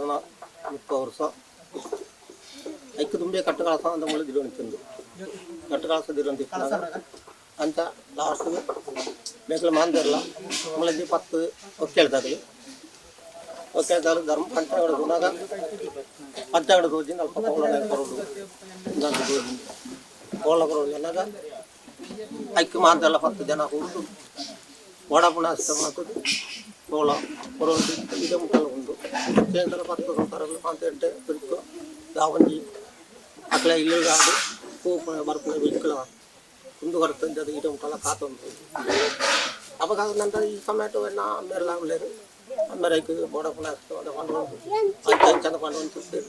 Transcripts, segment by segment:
ಸಾಧಾರಣ 30 ವರ್ಷ. ಐಕ್ ದುಂಬೆ ಕಟ್ಟು ಕಳಸ ಅಂತ ಮೂಲ ದಿರೊಂತಿಂದು ಕಟ್ಟು ಕಳಸ ದಿರೊಂತಿತ್ತು. ಅಂಚ ಲಾಸ್ಟ್ ಮೇಕಲ ಮಾಂದಿರಲ ಮೂಲಂಜಿ 10 ಒಕ್ಕೇಳ್ದಾಗಲಿ ಒಕ್ಕೇಳ್ದಾಗ ಧರ್ಮ ಪಂಚಾಂಗಡ ತೂನಾಗ ಪಂಚಾಂಗಡ ತೋಜಿಂದ ಅಲ್ಪ ಕೋಲ ಕೊರಡು ಇಂದಂತ ತೋಜಿಂದ ಕೋಲ ಕೊರಡು ಎನ್ನಾಗ ಐಕ್ ಮಾಂದೆಲ್ಲ 10 ಜನ ಕೂಡುದು ವಡಪುಣ ಅಷ್ಟಮಾತದು ಕೋಲ ಕೊರೊಂದು ಇದೆ ಮುಟ್ಟಲ ಉಂಡು. ಕೇಂದ್ರ 10 ಸಂಸಾರಗಳು ಮಾಂತ ಎಡ್ಡೆ ಬಿರುಕು ದಾವಂಜಿ ಅಕ್ಲೆ ಇಲ್ಲುಗಾಡು ಪೂಪುನ ಬರ್ಪುನ ಬಿಲ್ಕಲ ಕುಂದು ಹೊರತಂಜದ ಇಡೆ ಮುಟ್ಟಲ ಕಾತೊಂದು. ಅಪಗ ನಂತರ ಈ ಟೊಮೆಟೊ ಎನ್ನ ಅಮ್ಮೆರ್ಲ ಉಲ್ಲೇರು ಅಮ್ಮೆರ್ ಐಕ್ ಬೋಡಪುಣ ಅಷ್ಟ ಪಂಡೊಂದು ಅಂಚ ಅಂಚನ ಪಂಡೊಂದು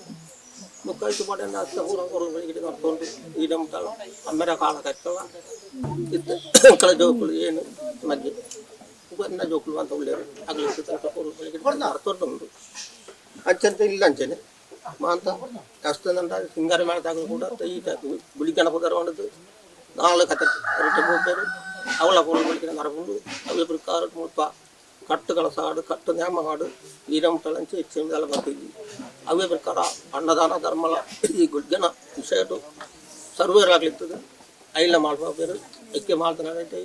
ಬೊಕ್ಕ ಐಕ್ ಬೋಡನ್ನ ಅಷ್ಟ ಪೂರ ಕೊರಲು ಬೆಳಿಗ್ಗೆ ನಡ್ತೊಂಡು ಈಡೆ ಮುಟ್ಟಲ ಅಮ್ಮೆರ ಕಾಲ ಕಟ್ಟಲ ಇತ್ತೆ ಎಂಕಲ ಜೋಕುಲು ಏನು ಮಗ್ಗೆ ಎನ್ನ ಜೋಕುಲು ಅಂತ ಉಲ್ಲೇರು ಅಗಲು ತನಕ ಕೊರಲು ಬೆಳಿಗ್ಗೆ ನಡ್ತೊಂಡು ಅಂಚಂತ ಇಲ್ಲ ಅಂಚನೆ ಮಾಂತ ಅಷ್ಟಂದ ಸಿಂಗಾರ ಮೇಳದಾಗಲು ಕೂಡ ಈ ಗುಳಿಗನ ಪುದರ್ ಪಂಡುದು ನಾಲ್ ಕತೆ ರೊಟ್ಟೆ ಪೋಪೆರ್ ಅವಳ ಪೊರ್ಲು ಬೆಳಿಗ್ಗೆ ನರಪುಂಡು. ಅವೇ ಪ್ರಕಾರ ಮುಲ್ಪ ಕಟ್ಟು ಕಳಸಾಡು ಕಟ್ಟು ನೇಮ ಆಡು ಈರ ಮುಟ್ಟಲಂಚ ಹೆಚ್ಚಿನ ಬತ್ತಿಜಿ. ಅವೇ ಪ್ರಕಾರ ಅನ್ನದಾನ ಧರ್ಮಲ ಈ ಗುಡ್ಗನ ವಿಷಯಡು ಸರ್ವೇರಾಗ್ಲಿತ್ತದ ಐಲ ಮಾಡ್ಬೇರು ಎಕ್ಕೆ ಮಾಡ್ತಾನೆ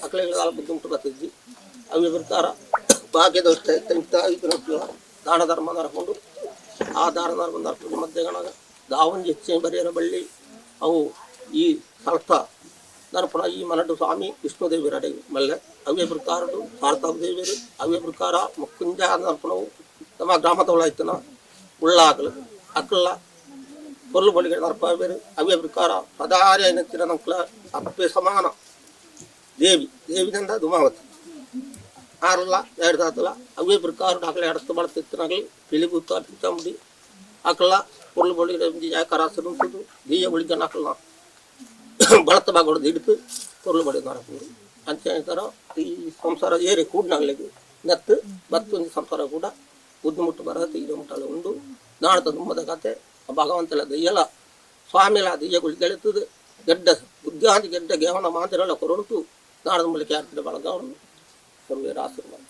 ಅಕ್ಲೆಗಳ ಬುದ್ಧಿ ಮುಟ್ಟು ಬತ್ತಿಜ್ಜಿ. ಅವೇ ಪ್ರಕಾರ ಭಾಗ್ಯದವಸ್ಥೆ ದಾನ ಧರ್ಮ ನರಕೊಂಡು ಆ ದಾನ ಧರ್ಮ ನರಕೊಂಡು ಮಧ್ಯಗಣಗ ದಾವಂಜಿ ಹೆಚ್ಚಿನ ಬರಿಯರ ಬಳ್ಳಿ ಅವು ಈ ಸ್ವಲ್ಪ ನರಪುಣ ಈ ಮನಡು ಸ್ವಾಮಿ ವಿಷ್ಣು ದೇವರ ಮಲ್ಲೆ ಅವೇ ಪ್ರಕಾರಡು ಸಾರ್ಥಕ ದೇವರು ಅವೇ ಪ್ರಕಾರ ಮುಕ್ಕುಂಜ ನರಪುಣವು ನಮ್ಮ ಗ್ರಾಮದವಳಾಯ್ತನ ಉಳ್ಳಾಗಲು ಅಕ್ಕಲ್ಲ பொருள் பலிகள் நரப்பாவேರು. ಅವೇ ಪ್ರಕಾರ ಪದಾರಿ ಐನತ್ತಿನ ನಂಕ್ಲ ಅಪ್ಪೆ ಸಮಾನ ದೇವಿ ದೇವಿ ನಂದ ಧುಮಾವತಿ ಆರಲ್ಲ ಎರಡು ತಾತಲ ಅವೇ ಪ್ರಕಾರ ಅಕಲೆ ಅಡಸ್ತು ಬಳತಿತ್ತನಾಗಲಿ ಪಿಲಿಪುತ್ತ ಪಿಚಾಂಬುಡಿ ಅಕಲ பொருள் பலிகளை ஜாக்கராசனும் புது தீய ஒளிக்கன் அக்கலாம் ಬಳತ ಭಾಗದ ಹಿಡಿದು பொருள் ಬಡಿ ನರಪುಂಡು. ಅಂಚೆ ಥರ ಈ ಸಂಸಾರ ಏರಿ ಕೂಡ್ನಾಗ್ಲಿಗೆ ನೆತ್ತು ಬತ್ತೊಂದು ಸಂಸಾರ ಕೂಡ ಉದ್ದು ಮುಟ್ಟು ಬರತ್ತೆ ಇದು ಮುಟ್ಟಲ ಉಂಡು ನಾಡ್ದ ದುಮ್ಮದ ಕತೆ ಭಗವಂತಲ ದಯ್ಯಲ ಸ್ವಾಮಿಲ ದಯ್ಯಗಳು ಗೆಳೆತದು ಗೆಡ್ಡ ಬುದ್ಧಿಹಾಂತಿ ಗೆಡ್ಡ ಗೇವನ ಮಾಂದಿರಲ್ಲ ಕೊರೊಂಟು ನಾಡದ ಮೂಲಕ ಯಾರ್ತಿಡ ಬಳಗವನ್ನು ಸರ್ವೇರ ಆಶೀರ್ವಾದ.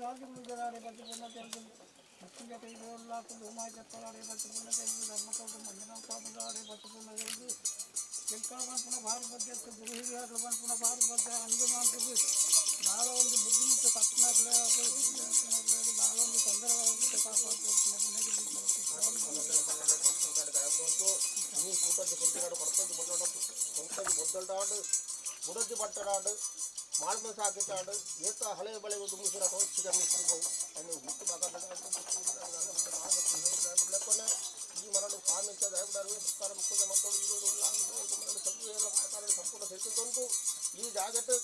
ಮಿತ್ರಾದಿಗಳು ಬಚ್ಚಪುಣ್ಣ ತೆರೆದು ಮುಕ್ಕುಂಜ ಕೈಗೋಲಾಕು ಧೂಮಾಯಿ ಚಪ್ಪಲಾಡೆ ಬಚ್ಚಪುಣ್ಣ ತೆರೆದು ಧರ್ಮಕೌಡು ಮಂಜುನಾಥ ಸ್ವಾಮಿಗಳಾಡೆ ಬಚ್ಚಪುಣ್ಣ ತೆರೆದು ಶಂಕರ ಪನ್ಪುನ ಭಾರಿ ಬಗ್ಗೆ ಗುರು ಹಿರಿಯಾಕಲು ಪನ್ಪುನ ಭಾರಿ ಬಗ್ಗೆ ಅಂದು ಮಾಡ್ತದೆ. ದಾಳ ಒಂದು ಬುದ್ಧಿಮುತ್ತ ತಪ್ಪನಾಗಲೇ ದಾಳ ಒಂದು ತೊಂದರೆ ಕೊಡ್ತಂದು ಬುಡದ್ದು ಬಟ್ಟರಾಡು ಮಾಳ್ಮೆ ಸಾಕಿತಾಡು ಏತ ಹಳೆ ಬಳೆ ದುಂಬಿಸಿರ ಅನ್ನು ಮುಟ್ಟು ಈ ಮರಳು ಸ್ವಾಮಿ ಮುಕ್ಕುದ ಮಕ್ಕಳು ಇರೋರು ಸಂಪೂರ್ಣ ಸಹಿಸಿಕೊಂಡು ಈ ಜಾಗಕ್ಕೆ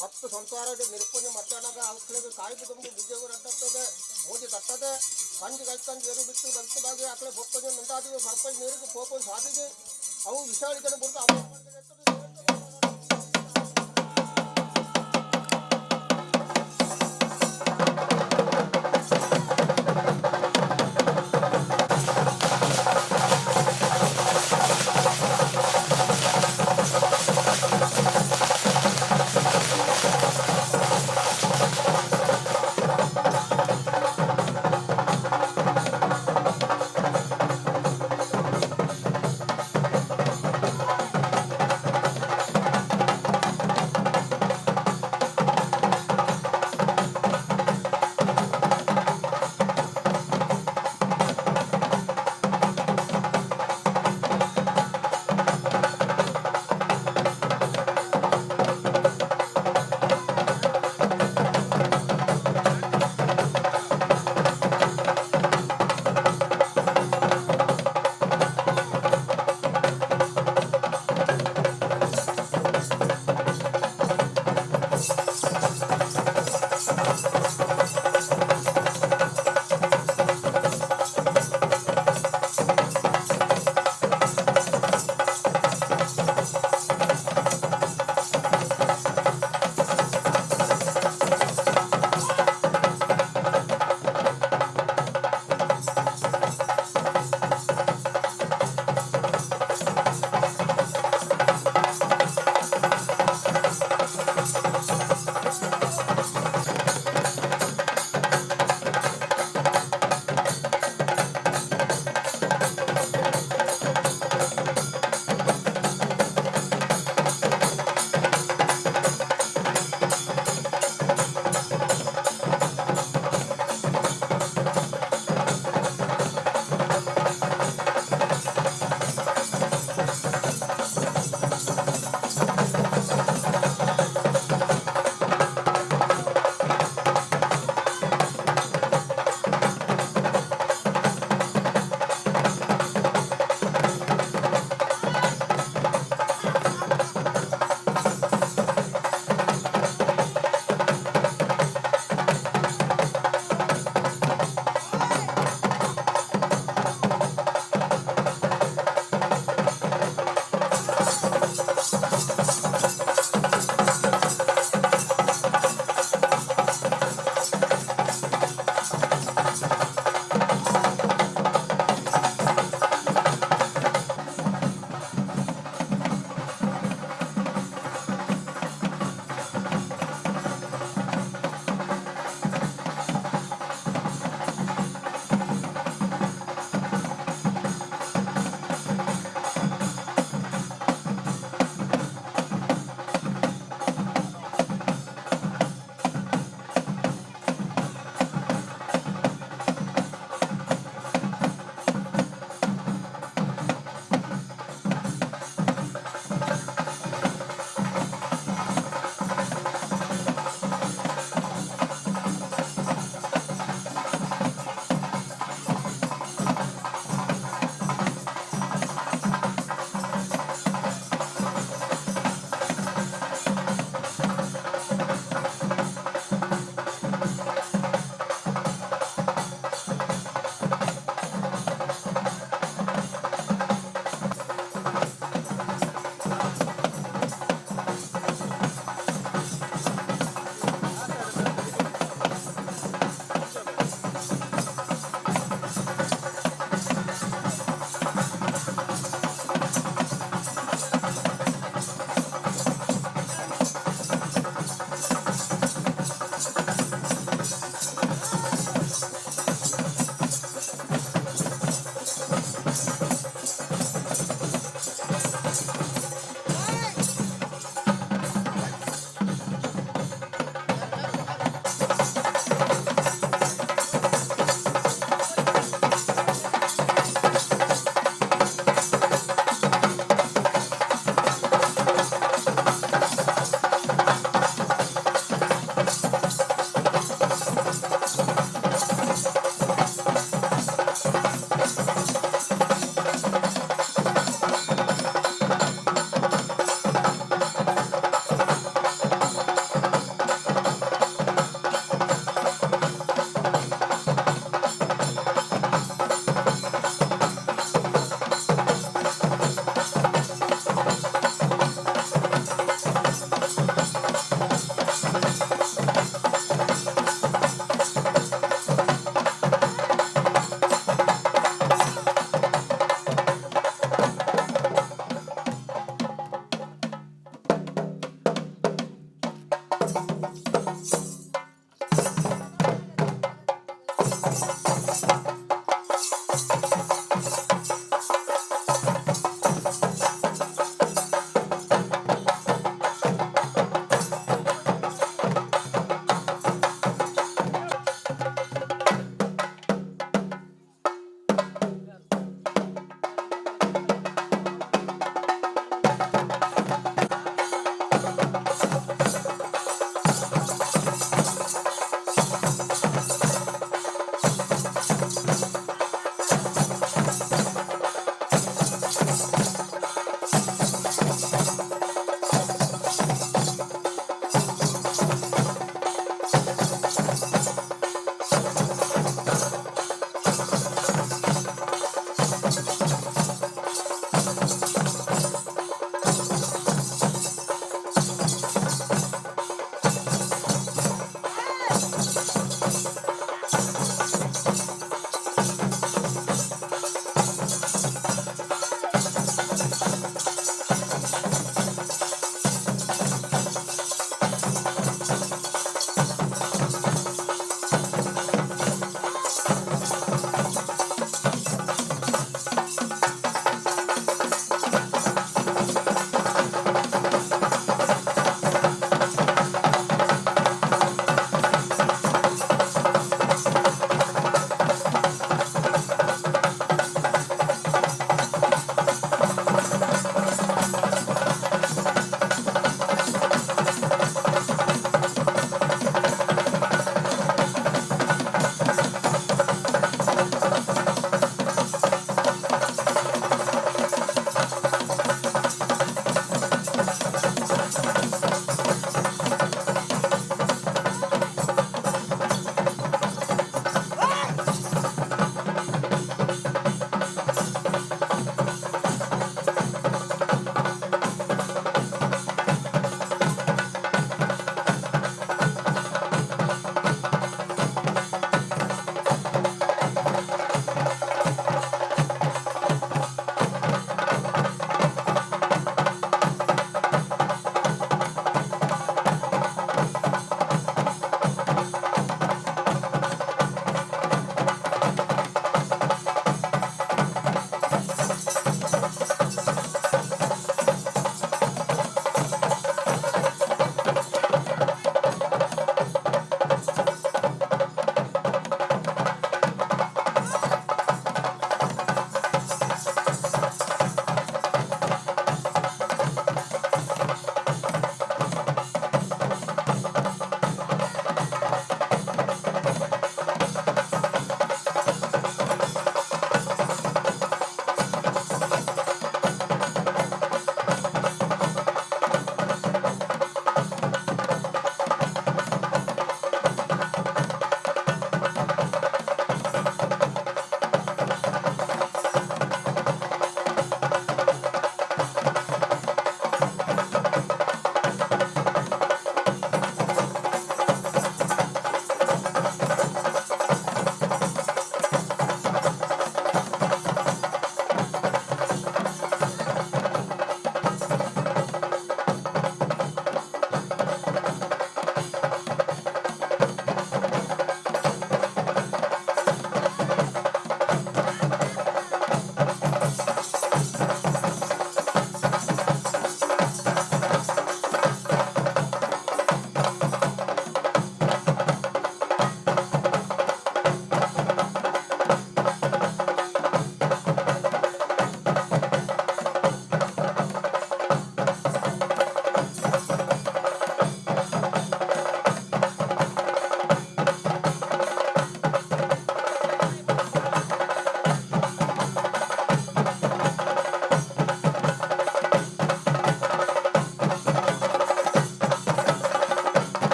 10 ಸಂಸಾರ ನಿರಪಂಜ ಮಧ್ಯಾಹ್ನ ಆಕಳಿಗೆ ಕಾಯ್ದು ತುಂಬ ಬೀಜಗಳು ಅಡ್ಡತ್ತದೆ ಮೋಜಿ ತಟ್ಟದೆ ಕಂಜಿ ಕೈಕಂಜಿ ಎರು ಬಿಟ್ಟು ಬಂತು ಬಾಗಿ ಆಕಳೆ ಬೊಪ್ಪಂಜ ನಂದಾದಿ ಬರ್ಪಂಜ ನೀರಿಗೆ ಪೋಪಂಜ ಸಾಧಿಗೆ ಅವು ವಿಶಾಲಿಕನ ಬುಡ್ದು ಅವು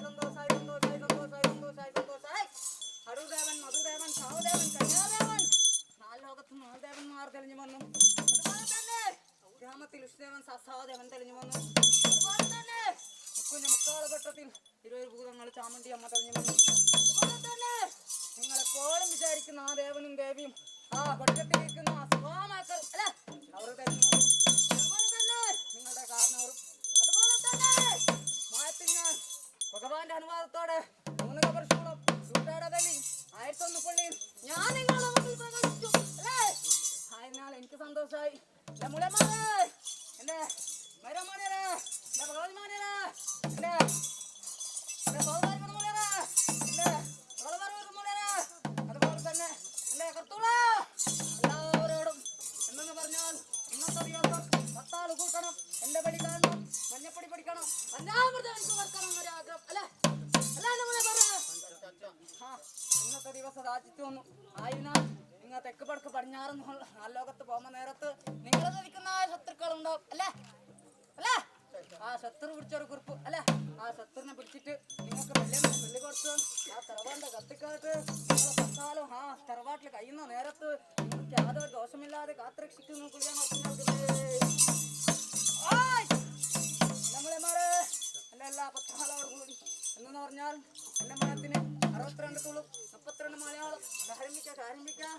സന്തോഷായി, സന്തോഷായി, സന്തോഷായി, സന്തോഷായി, സന്തോഷായി, സന്തോഷായി. അടൂദേവൻ, മധുദേവൻ, സാവുദേവൻ, കന്യാദേവൻ, നാല് ലോകത്ത് നാല് ദേവന്മാർ തെളിഞ്ഞു വന്നു. അതുപോലെ തന്നെ ഗ്രാമത്തിൽ ഉഷ്ദേവൻ, സസാദേവൻ തെളിഞ്ഞു വന്നു. അതുപോലെ തന്നെ മുക്കുഞ്ഞ മുക്കാളപട്ടത്തിൽ 20 ഭൂതങ്ങൾ ചാമുണ്ടി അമ്മ തെളിഞ്ഞു വന്നു. അതുപോലെ തന്നെ നിങ്ങളെപ്പോഴും വിചാരിക്കുന്ന ആ ദേവനും ദേവിയും ആ കൊട്ടത്തിലിരിക്കുന്ന ആ സുഖമാക്കർ അല്ലെ, അവർ തെളിഞ്ഞു വന്നു. അതുപോലെ തന്നെ നിങ്ങളുടെ കാരണവരും. അതുപോലെ തന്നെ മായത്തിൽ ഞാൻ ഭഗവാന്റെ അനുവാദത്തോടെ 3 കവർഷോളം സൂട്ടാടതലി 1001 പള്ളിയിൽ ഞാൻ നിങ്ങളുടെ മുമ്പിൽ പ്രകാശിച്ചു അല്ലേ? ആയതിനാൽ എനിക്ക് സന്തോഷമായി. എന്റെ മുളമാരെ, എന്റെ മൈരമാണിയരെ, എന്റെ ഭഗവതിമാണിയരെ, എന്റെ എന്റെ സോദരന്മാരെ, എന്റെ സോദരന്മാരെ, അതുപോലെ തന്നെ എന്റെ കർത്തൂളെ, എല്ലാവരോടും എന്തെന്ന് പറഞ്ഞാൽ ഇന്നത്തെ ദിവസം പത്താള് കൂട്ടണം, എന്റെ പടി കാണണം, മഞ്ഞപ്പൊടി പഠിക്കണം, പഞ്ചാമൃതം എനിക്ക് വർക്കണം എന്നൊരാഗ്രഹം അല്ലേ? അല്ലേ എന്റെ മോളെ പറഞ്ഞത്? ആ, ഇന്നത്തെ ദിവസം രാജ്യത്ത് വന്നു. ആയതിനാൽ നിങ്ങൾ തെക്ക് പടക്ക് പടിഞ്ഞാറ് ലോകത്ത് പോകുന്ന നേരത്ത് നിങ്ങളെ നിൽക്കുന്ന ആ ശത്രുക്കളുണ്ടാവും അല്ലേ? അല്ലേ? ആ ശത്രു പിടിച്ചൊരു കുറിപ്പ് അല്ലേ? ആ ശത്രുവിനെ പിടിച്ചിട്ട് നിങ്ങൾക്ക് വെള്ളി വെള്ളി കൊടുത്ത് ആ തറവാടിന്റെ കത്തിക്കാട്ട് നിങ്ങളെ പത്താലും ആ തറവാട്ടിൽ കഴിയുന്ന നേരത്ത് നിങ്ങൾക്ക് യാതൊരു ദോഷമില്ലാതെ കാത്തുരക്ഷിക്കുന്നു കുളിയാൻ നമ്മളെ എന്റെ എല്ലാ പത്താളോടും കൂടി എന്നു പറഞ്ഞാൽ എന്റെ മനത്തിന് 62 തുളും 32 മലയാളം ആരംഭിക്കാം, ആരംഭിക്കാം.